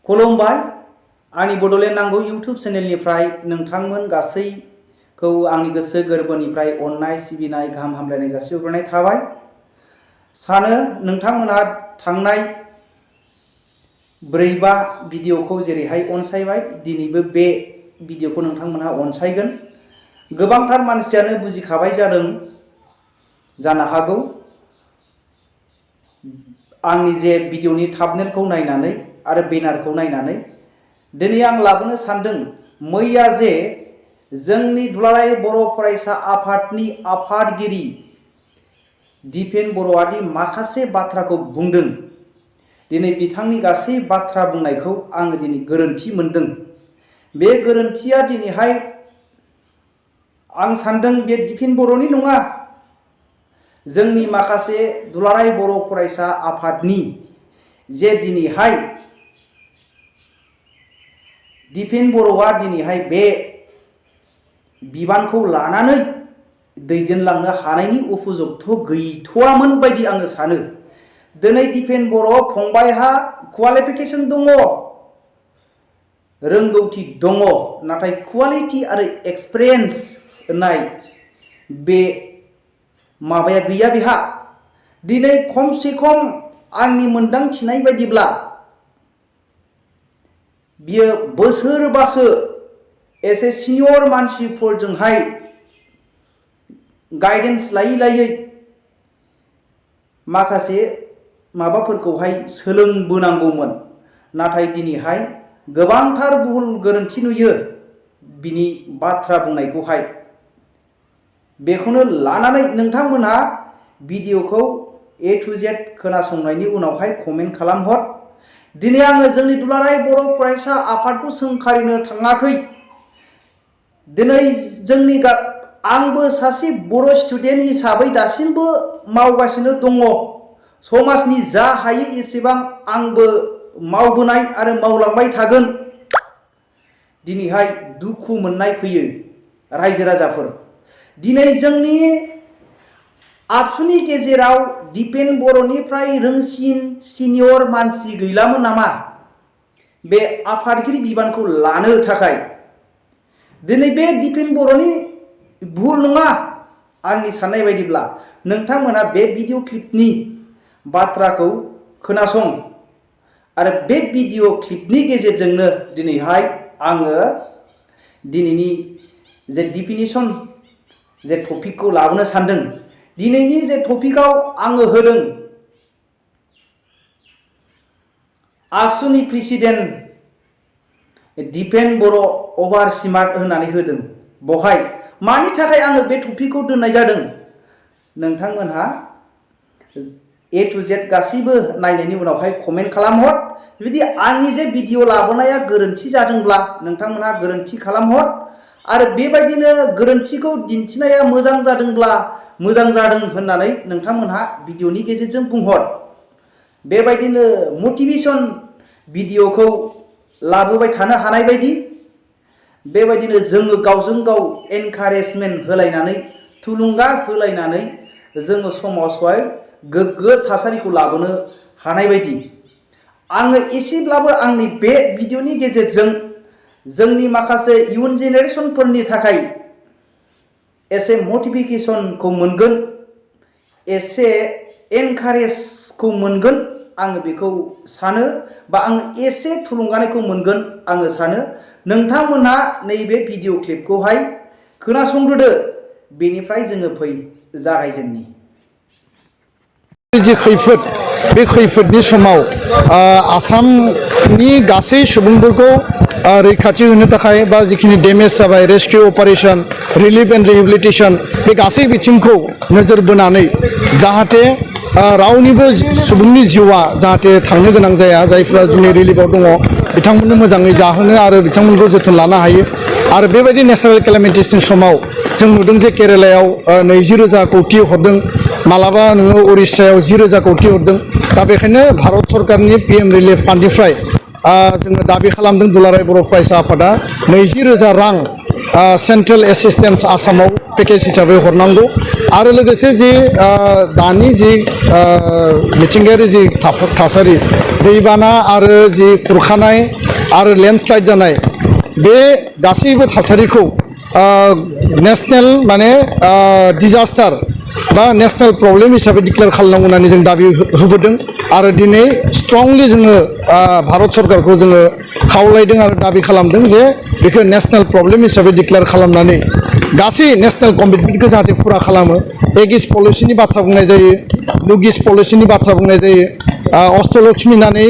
खुलुमबाय आंनि बड'लेण्ड नांगौ इउट्युब चेनेलनिफ्राय नोंथांमोन गासैखौ आंनि गोसो गोरबोनिफ्राय अननाय सिबिनाय गाहाम हामलायनाय जासिहरनाय थाबाय। सानो नोंथांमोनहा थांनाय 4-5 भिडिअखौ जेरैहाय अनसायबाय दिनैबो बे भिडिअखौ नोंथांमोनहा अनसायगोन। गोबांथार मानसियानो बुजिखाबाय जानो हागौ आंनि जे भिडिअनि थाम्बनेलखौ नायनानै आरो बेनारखौ नायनानै दिनै आं लाबोनो सानदों मैया जे जोंनि दुलाराय बर' फरायसा आफादनि आफादगिरि दिपेन बर'आदि माखासे बाथ्राखौ बुंदों। दिनै बिथांनि गासै बाथ्रा बुंनायखौ आङो दिनै गोरोन्थि मोनदों। बे गोरोन्थिया दिनैहाय आं सानदों बे दिपेन बर'नि नङा, जोंनि माखासे दुलाराय बर' फरायसा आफादनि जे दिनैहाय दिपेन बर'आ दिनैहाय बे बिबानखौ लानानै दैदेनलांनो हानायनि उपयुक्त गैथ'आमोन बायदि आङो सानो। दिनै दिपेन बर' फंबायहा क्वालिफिकेशन दङ, रोंगौथि दङ, नाथाय क्वालिटी आरो एक्सपिरियेन्स होननाय बे माबाया गैया बेहा। दिनै खमसे खम आंनि मोनदांथिनाय बायदिब्ला बियो बोसोरबासो एसे सिनियर मानसिफोरजोंहाय गाइडेन्स लायै माखासे माबाफोरखौहाय सोलोंबोनांगौमोन। नाथाय दिनैहाय गोबांथार भुल गोरोन्थि नुयो बिनि बाथ्रा बुंनायखौहाय। बेखौनो लानानै नोंथांमोनहा भिडिअखौ A to Z खोनासंनायनि उनावहाय कमेन्ट खालामहर। दिनै आङो जोंनि दुलाराय बर' फरायसा आफादखौ सोंखारिनो थाङाखै। दिनै जोंनि आंबो सासे बर' स्टुडेन्ट हिसाबै दासिमबो मावगासिनो दङ। समाजनि जा हायो एसेबां आंबो मावबोनाय आरो मावलांबाय थागोन। दिनैहाय दुखु मोननाय फैयो रायजो राजाफोर। दिनै जोंनि आबसुनि गेजेराव दिपेन बर'निफ्राय रोंसिन सिनियर मानसि गैलामोन नामा बे आफादगिरि बिबानखौ लानो थाखाय? दिनै बे दिपेन बर'नि भुल नङा आंनि साननाय बायदिब्ला। नोंथांमोना बे भिडिअ क्लिपनि बाथ्राखौ खोनासं आरो बे भिडिअ क्लिपनि गेजेरजोंनो दिनैहाय आङो दिनैनि जे डिफिनिसन जे टपिकखौ लाबोनो सानदों। दिनैनि जे टपिकआव आङो होदों आबसुनि प्रेसिडेन्ट दिपेन बर' अभार स्मार्ट होननानै होदों। बहाय मानि थाखाय आङो बे टपिकखौ दोननाय जादों नोंथांमोनहा A to Z गासैबो नायनायनि उनावहाय कमेन्ट खालामहर। जुदि आंनि जे भिडिअ लाबोनाया गोरोन्थि जादोंब्ला नोंथांमोनहा गोरोन्थि खालामहर आरो बेबायदिनो गोरोन्थिखौ दिन्थिनाया मोजां जादोंब्ला मोजां जादों होननानै नोंथांमोनहा भिडिअनि गेजेरजों बुंहर। बेबायदिनो मटिभेशन भिडिअखौ लाबोबाय थानो हानाय बायदि बेबायदिनो जोङो गावजों गाव एनकारेजमेन्ट होलायनानै थुलुंगा होलायनानै जोङो समाजावहाय गोग्गो थासारिखौ लाबोनो हानाय बायदि आङो एसेब्लाबो आंनि बे भिडिअनि गेजेरजों जोंनि माखासे इयुन जेनेरेशनफोरनि थाखाय एसे मटिभेशनखौ मोनगोन, एसे एनकारेजखौ मोनगोन आङो बेखौ सानो, बा आङो एसे थुलुंगानायखौ मोनगोन आङो सानो। नोंथांमोनहा नैबे भिडिअ क्लिपखौहाय खोनासंग्रोदो, बेनिफ्राय जोङो जागायजेननि। जे खैफोद बे खैफोदनि समाव आसामनि गासै सुबुंफोरखौ रैखाथि होनो थाखाय बा जिखिनि डेमेज जाबाय रेस्किउ अपारेशन, रिलिफ एन्ड रिहेबिलिटेशन बे गासै बिथिंखौ नोजोर बोनानै जाहाथे रावनिबो सुबुंनि जिउआ जाहाथे थांनो गोनां जाया, जायफोरा दिनै रिलिफआव दङ बिथांमोननो मोजाङै जाहोनो आरो बिथांमोनखौ जोथोन लानो हायो। आरो बेबायदि नेचारेल केलामिटिसनि समाव जों नुदों जे केरेलायाव 20,000 कौटि हरदों, मालाबा नोङो उरिष्यायाव 10,000 कौटि हरदों। दा बेखायनो भारत सरकारनि PM रिलिफ फान्डनिफ्राय जोङो दाबि खालामदों दुलाराय बर' फरायसा आफादा 20,000 रां सेन्ट्रेल एसिस्टेन्स आसामाव पेकेज हिसाबै हरनांगौ आरो लोगोसे जि दानि जि मिथिंगायारि जि थासारि दैबाना आरो जि खुरखानाय आरो लेन्डस्लाइड जानाय बे गासैबो थासारिखौ नेशनेल माने डिजास्टार बा नेशनेल प्रब्लेम हिसाबै डिक्लेयार खालामनांगौ होननानै जों दाबि होबोदों आरो दिनै स्ट्रंलि जोङो भारत सरकारखौ जोङो खावलायदों आरो दाबि खालामदों जे बेखौ नेशनेल प्रब्लेम हिसाबै डिक्लेयार खालामनानै गासै नेशनेल कमिटमेन्टखौ जाहाथे फुरा खालामो एगिस पलिसिनि बाथ्रा बुंनाय जायो लुगिस पलिसिनि बाथ्रा बुंनाय जायो अष्टलक्ष्मी होननानै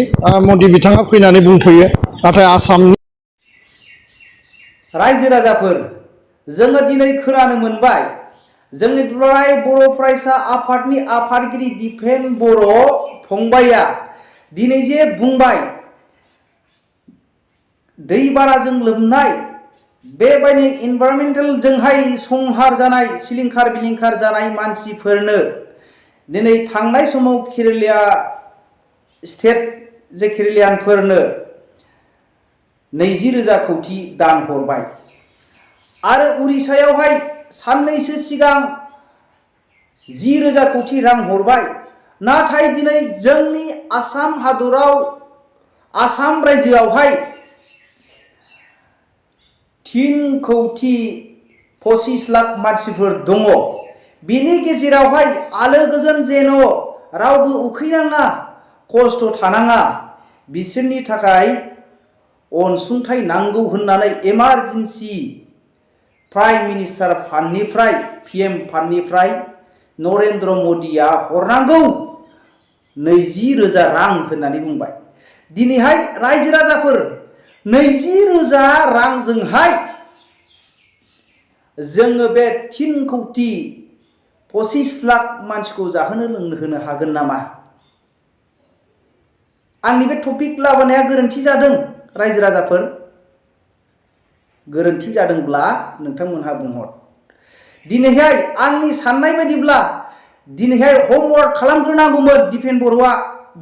मदि बिथाङा फैनानै बुंफैयो नाथाय आसामनि रायजो राजाफोर जोङो दिनै खोनानो मोनबाय जोंनि दुलाराय बर' फरायसा आफादनि आफादगिरि दिपेन बर' फंबाया दिनै जे बुंबाय दैबानाजों लोमनाय बेबायदि इनभाइरमेन्टेलजोंहाय संहार जानाय सिलिंखार बिलिंखार जानाय मानसिफोरनो दिनै थांनाय समाव केरेलिया स्टेट जे केरेलियानफोरनो 20,000 कौटि दान हरबाय आरो उरिसायावहाय साननैसो सिगां 10,000 कौटि रां हरबाय नाथाय दिनै जोंनि आसाम हादराव आसाम रायजोआवहाय 3,25 लाख मानसिफोर दङ बिनि गेजेरावहाय आलो गोजोन जेन' रावबो उखैनाङा खस्थ' थानाङा बिसोरनि थाखाय अनसुंथाइ नांगौ होननानै इमारजेन्सि प्राइम मिनिस्टार फान्डनिफ्राय PM फान्डनिफ्राय नरेन्द्र मदिया हरनांगौ 20,000 रां होननानै बुंबाय दिनैहाय रायजो राजाफोर 20,000 रांजोंहाय जोङो बे 3,25 लाख मानसिखौ जाहोनो लोंनो होनो हागोन नामा आंनि बे टपिक लाबोनाया गोरोन्थि जादों रायजो राजाफोर गोरोन्थि जादोंब्ला नोंथांमोनहा बुंहर दिनैहाय आंनि साननाय बायदिब्ला दिनैहाय होमवर्क खालामग्रोनांगौमोन दिपेन बर'आ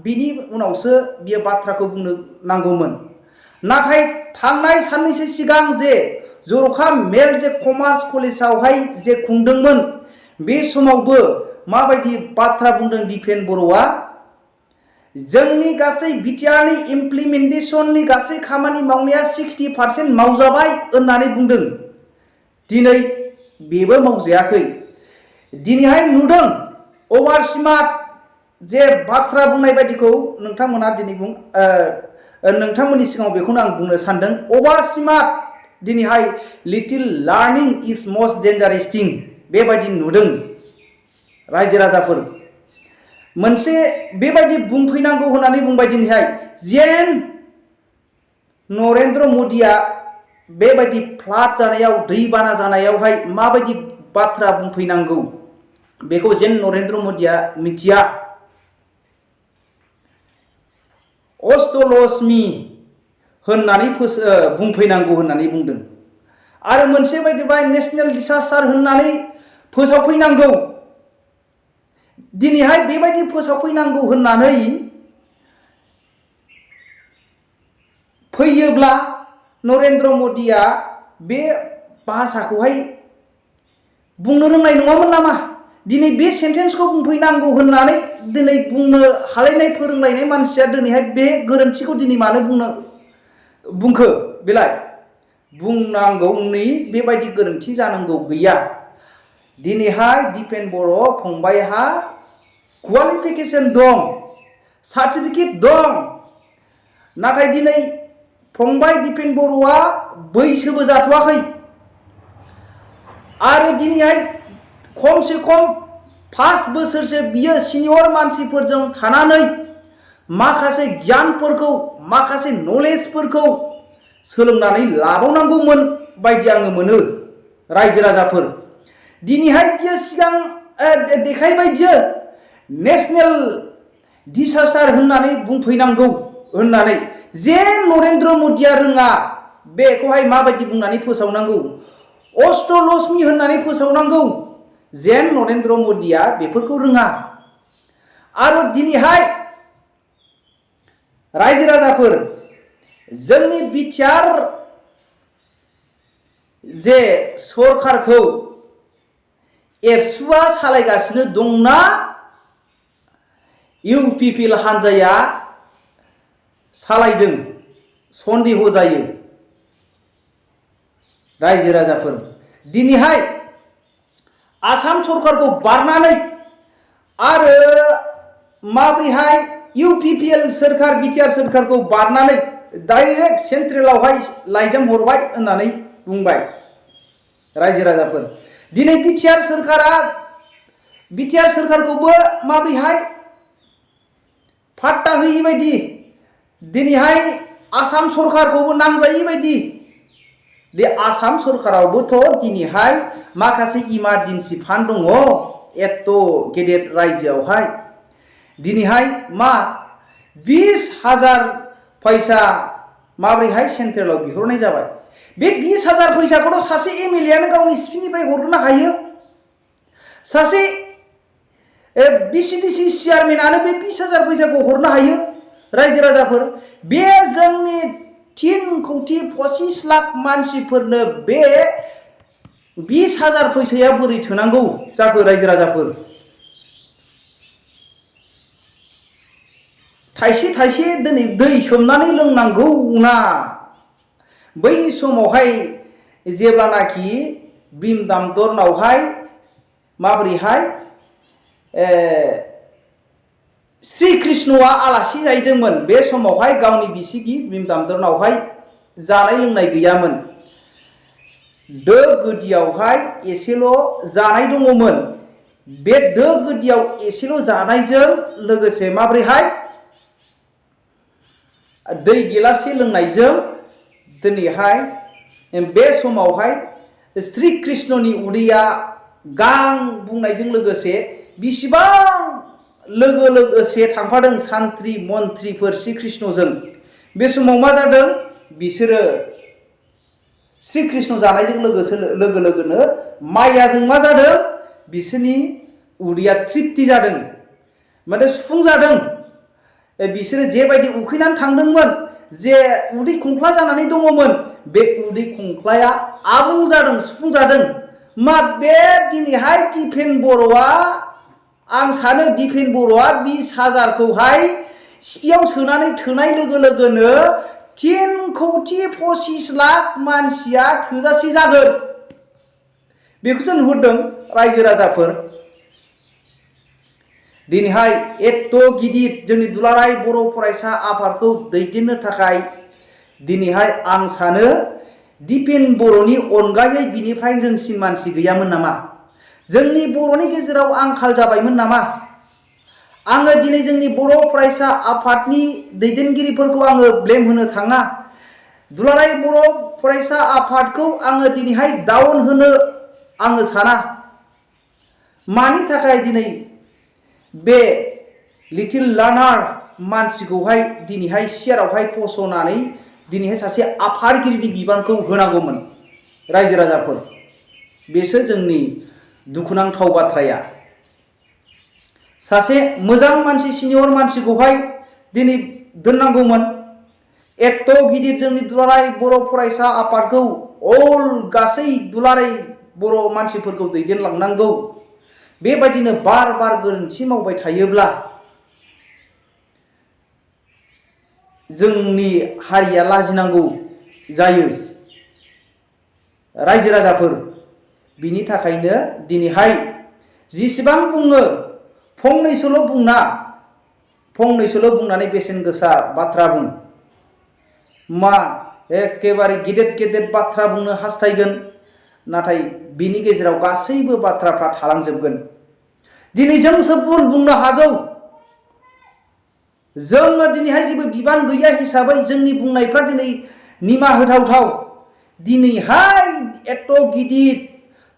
बिनि उनावसो बियो बाथ्राखौ बुंनो नांगौमोन नाथाय थांनाय साननैसो सिगां जे जर'खा मेल जे कमार्स कलेजावहाय जे खुंदोंमोन बे समावबो माबायदि बाथ्रा बुंदों दिपेन बर'आ जोंनि गासै बिटिआरनि इमप्लिमेन्टेसननि गासै खामानि मावनाया 60% मावजाबाय होननानै बुंदों दिनै बेबो मावजायाखै दिनैहाय नुदों अभार स्मार्ट जे बाथ्रा बुंनाय बायदिखौ नोंथांमोना दिनै नोंथांमोननि सिगाङाव बेखौनो आं बुंनो सानदों अभार स्मार्ट दिनैहाय लिटिल लार्निं इज मस्ट डेन्जारास थिं बेबायदि नुदों रायजो राजाफोर मोनसे बेबायदि बुंफैनांगौ होननानै बुंबाय दिनैहाय जेन नरेन्द्र मदिया बेबायदि फ्लाद जानायाव दैबाना जानायावहाय माबायदि बाथ्रा बुंफैनांगौ बेखौ जेन नरेन्द्र मदिया मिथिया अष्टलक्ष्मी होननानै बुंफैनांगौ होननानै बुंदों आरो मोनसे बायदिबा नेशनेल डिसास्टार होननानै फोसावफैनांगौ दिनैहाय बेबायदि फोसावफैनांगौ होननानै फैयोब्ला नरेन्द्र मदिया बे भाषाखौहाय बुंनो रोंनाय नङामोन नामा दिनै बे सेन्टेन्सखौ बुंफैनांगौ होननानै दिनै बुंनो हालायनाय फोरोंलायनाय मानसिया दिनैहाय बे गोरोन्थिखौ दिनै मानो बुंखो बेलाय बुंनांगौनि बेबायदि गोरोन्थि जानांगौ गैया दिनैहाय दिपेन बर' फंबायहा क्वालिफिकेशन दं सार्टिफिकेट दं नाथाय दिनै फंबाय दिपेन बर'आ बैसोबो जाथ'वाखै आरो दिनैहाय खमसे खम 5 बोसोरसो बियो सिनियर मानसिफोरजों थानानै माखासे गियानफोरखौ माखासे नलेजफोरखौ सोलोंनानै लाबावनांगौमोन बायदि आङो मोनो रायजो राजाफोर दिनैहाय बियो सिगां देखायबाय बियो नेशनेल डिसास्टार होननानै बुंफैनांगौ होननानै जे नरेन्द्र मदिया रोङा बेखौहाय माबायदि बुंनानै फोसावनांगौ अष्टलक्ष्मी होननानै फोसावनांगौ जेन नरेन्द्र मदिया बेफोरखौ रोङा आरो दिनैहाय रायजो राजाफोर जोंनि बिटिआर जे सरकारखौ एबसुआ सालायगासिनो दंना इउपिपिएल हानजाया सालायदों सन्देह जायो रायजो राजाफोर। दिनैहाय आसाम सरकारखौ बारनानै आरो माब्रैहाय इउपिपिएल सोरखार बिटिआर सोरखारखौ बारनानै डाइरेक्ट सेन्ट्रेलावहाय लाइजाम हरबाय होननानै बुंबाय रायजो राजाफोर। दिनै बिटिआर सोरखारखौबो माब्रैहाय फाट्टा होयि बायदि दिनैहाय आसाम सरकारखौबो नांजायि बायदि बे आसाम सरकारावबोथ' दिनैहाय माखासे इमारजेन्सि फान्ड दङ एत्त गेदेर रायजोआवहाय। दिनैहाय मा 20,000 फैसा माब्रैहाय सेन्ट्रेलाव बिहरनाय जाबाय। बे 20,000 फैसाखौथ' सासे एमएलएआनो गावनि सिपिनिफ्राय हरनो हायो। सासे बिसिडिसि चेयारमेनानो बे 20,000 फैसाखौ हरनो हायो रायजो राजाफोर। बे जोंनि 3,25 लाख मानसिफोरनो बे 20,000 फैसाया बोरै थोनांगौ जाखो रायजो राजाफोर। थाइसे थाइसे दिनै दै सोमनानै लोंनांगौ ना बै समावहाय जेब्लानाखि भीम दामदरनावहाय माबोरैहाय श्री कृष्णआ आलासि जाहैदोंमोन। बे समावहाय गावनि बिसिगि भीम दामदरनावहाय जानाय लोंनाय गैयामोन। दो गोदियावहाय एसेल' जानाय दङमोन। बे दो गोदियाव एसेल' जानायजों लोगोसे माबोरैहाय दै गिलाससे लोंनायजों दिनैहाय बे समावहाय श्री कृष्णनि उदैया गां बुंनायजों लोगोसे बिसिबां लोगो लोगोसे थांफादों सान्थ्रि मन्थ्रिफोर श्री कृष्णजों। बे समाव मा जादों बिसोरो श्री कृष्ण जानायजों लोगो लोगोनो मायाजों मा जादों बिसोरनि उदैया तृप्ति जादों माने सुफुं जादों। बिसोरो जेबायदि उखैनानै थांदोंमोन जे उदै खुंख्ला जानानै दङमोन बे उदै खुंख्लाया आबुं जादों सुफुं जादों। मा बे दिनैहाय दिपेन बर'आ आं सानो दिपेन बर'आ 20,000खौहाय सिपिआव सोनानै थोनाय लोगो लोगोनो 3,25 लाख मानसिया थोजासे जागोन बेखौसो नुहुरदों रायजो राजाफोर। दिनैहाय एत्त गिदिर जोंनि दुलाराय बर' फरायसा आफादखौ दैदेननो थाखाय दिनैहाय आं सानो दिपेन बर'नि अनगायै बिनिफ्राय रोंसिन मानसि गैयामोन नामा? जोंनि बर'नि गेजेराव आंखाल जाबायमोन नामा? आङो दिनै जोंनि बर' फरायसा आफादनि दैदेनगिरिफोरखौ आङो ब्लेम होनो थाङा। दुलाराय बर' फरायसा आफादखौ आङो दिनैहाय डाउन होनो आङो साना। मानि थाखाय दिनै बे लिटिल लार्नार मानसिखौहाय दिनैहाय सियारावहाय फस'नानै दिनैहाय सासे आफादगिरिनि बिबानखौ होनांगौमोन रायजो राजाफोर। बेसो जोंनि दुखुनांथाव बाथ्राया। सासे मोजां मानसि सिनियर मानसिखौहाय दिनै दोननांगौमोन। एत्त गिदिर जोंनि दुलाराय बर' फरायसा आफादखौ अल गासै दुलाराय बर' मानसिफोरखौ दैदेनलांनांगौ। बेबायदिनो बार बार गोरोन्थि मावबाय थायोब्ला जोंनि हारिया लाजिनांगौ जायो रायजो राजाफोर। बिनि थाखायनो दिनैहाय जेसेबां बुङो फंनैसोल' बुंनानै बेसेन गोसा बाथ्रा बुं। मा एखेबारे गेदेर गेदेर बाथ्रा बुंनो हास्थायगोन नाथाय बिनि गेजेराव गासैबो बाथ्राफ्रा थालांजोबगोन। दिनै जोंसो भुल बुंनो हागौ। जोङो दिनैहाय जेबो बिबान गैया हिसाबै जोंनि बुंनायफ्रा दिनै निमाहा होथावथाव। दिनैहाय एत्त गिदिर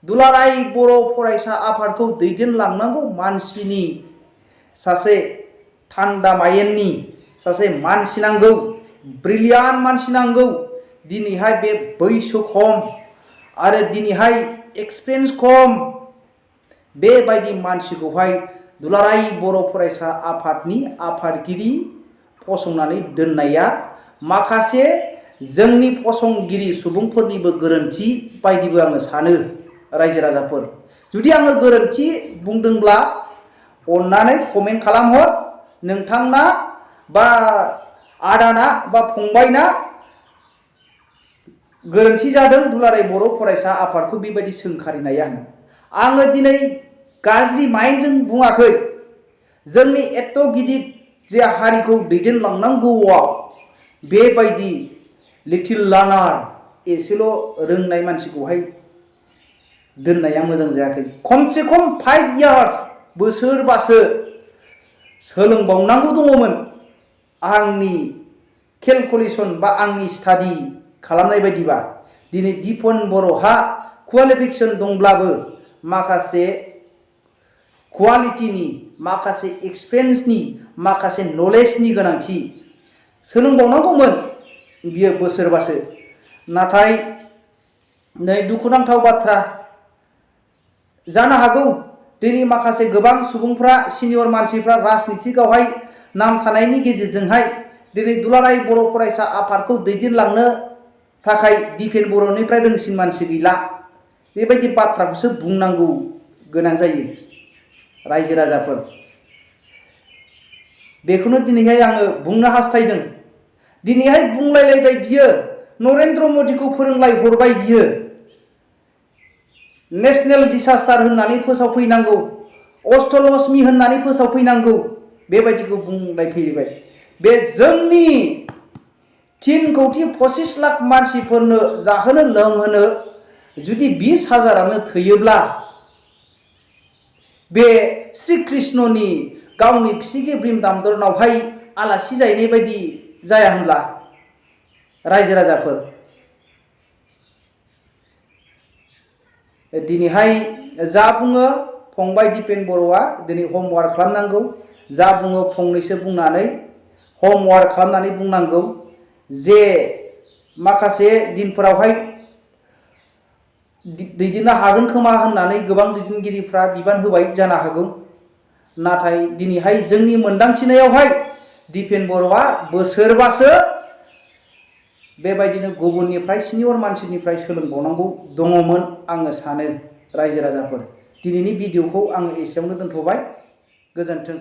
दुलाराय बर' फरायसा आफादखौ दैदेनलांनांगौ मानसिनि सासे थान्दा मायेननि सासे मानसि नांगौ, ब्रिलियान्ट मानसि नांगौ। दिनैहाय बे बैसो खम आरो दिनैहाय एक्सपिरियेन्स खम बेबायदि मानसिखौहाय दुलाराय बर' फरायसा आफादनि आफादगिरि फसंनानै दोननाया माखासे जोंनि फसंगिरि सुबुंफोरनिबो गोरोन्थि बायदिबो आङो सानो रायजो राजाफोर। जुदि आङो गोरोन्थि बुंदोंब्ला अन्नानै कमेन्ट खालामहर। नोंथांना बा आदाना बा फंबायना गोरोन्थि जादों दुलाराय बर' फरायसा आफादखौ बेबायदि सोंखारिनाया। आङो दिनै गाज्रि माइन्डजों बुङाखै। जोंनि एथ' गिदिर जे हारिखौ दैदेनलांनांगौआव बेबायदि लिटिल लार्नार एसेल' रोंनाय मानसिखौहाय दोननाया मोजां जायाखै। खमसे खम 5 years बोसोरबासो सोलोंबावनांगौ दङमोन। आंनि केलकुलेसन बा आंनि स्टाडि खालामनाय बायदिबा दिनै दिपन बर'हा क्वालिफिकेसन दंब्लाबो माखासे क्वालिटिनि, माखासे एक्सपिरियेन्सनि, माखासे नलेजनि गोनांथि सोलोंबावनांगौमोन बियो बोसोरबासो। नाथाय नै दुखुनांथाव बाथ्रा जानो हागौ दिनै माखासे गोबां सुबुंफ्रा सिनियर मानसिफ्रा राजनितिकआवहाय नाम थानायनि गेजेरजोंहाय दिनै दुलाराय बर' फरायसा आफादखौ दैदेनलांनो थाखाय दिपेन बर'निफ्राय रोंसिन मानसि गैला बेबायदि बाथ्राखौसो बुंनांगौ गोनां जायो रायजो राजाफोर। बेखौनो दिनैहाय आङो बुंनो हास्थायदों। दिनैहाय बुंलायलायबाय बियो, नरेन्द्र मदिखौ फोरोंलाय हरबाय बियो, नेशनेल डिसास्टार होननानै फोसावफैनांगौ, अष्टलक्ष्मी होननानै फोसावफैनांगौ बेबायदिखौ बुंलायफैबाय। बे जोंनि 3,25 लाख मानसिफोरनो जाहोनो लोंहोनो जुदि 20,000आनो थैयोब्ला बे श्री कृष्णनि गावनि फिसिगे ब्रिन्दाबनावहाय आलासि जाहैनाय बायदि जाया होनब्ला रायजो राजाफोर। दिनैहाय जा बुङो फंबाय दिपेन बर'आ दिनै हमवार्क खालामनांगौ। जा बुङो फंनैसो बुंनानै हमवार्क खालामनानै बुंनांगौ जे माखासे दिनफोरावहाय दैदेननो हागोन खोमा होननानै गोबां दैदेनगिरिफ्रा बिबान होबाय जानो हागौ। नाथाय दिनैहाय जोंनि मोनदांथिनायावहाय दिपेन बर'आ बोसोरबासो बेबायदिनो गुबुननिफ्राय सिनियर मानसिनिफ्राय सोलोंबावनांगौ दङमोन आङो सानो रायजो राजाफोर। दिनैनि भिडिअखौ आङो एसेयावनो दोनथ'बाय। गोजोन्थों।